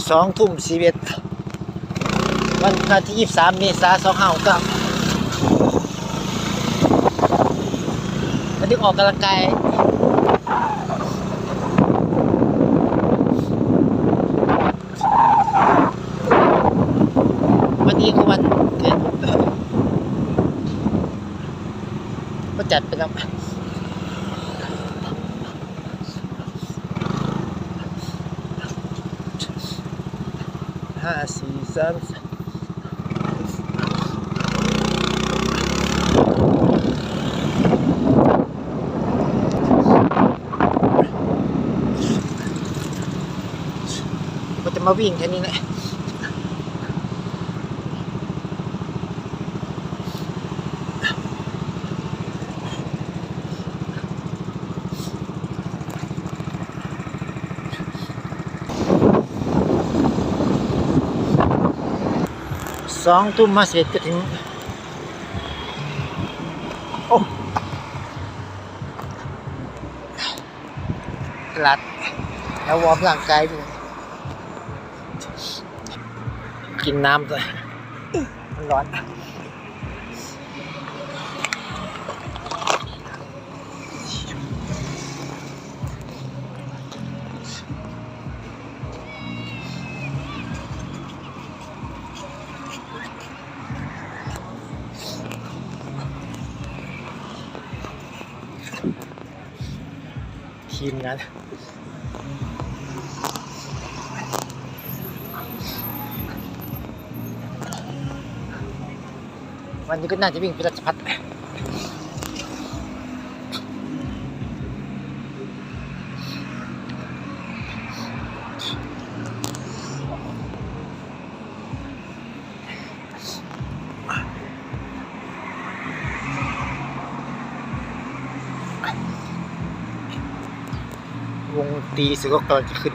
ສອງທຸ່ມສິບເອັດ ວັນທີຊາວສາມ ເມສາ ສອງພັນຊາວເກົ້າ ບັນທຶກອອກກຳລັງກາຍ ວັນນີ້ກໍວັນເກີດ ກໍຈັດໄປນຳ ຫ້າ ສີ່ ສາມ ສອງ ກໍຈະມາວິ່ງແຖວນີ້ແຫຼະ. ສອງທຸ່ມມາເສັດກໍເຖິງ ໂອ້ ຕະຫຼາດ ແລ້ວວອມຮ່າງກາຍ ກິນນ້ຳ ມັນຮ້ອນ. ທີມງານ ວັນນີ້ກໍໜ້າຈະວິ່ງເປັນລາຊະພັດ. ວົງຕີເສຍກໍກຳລັງຈະຂຶ້ນ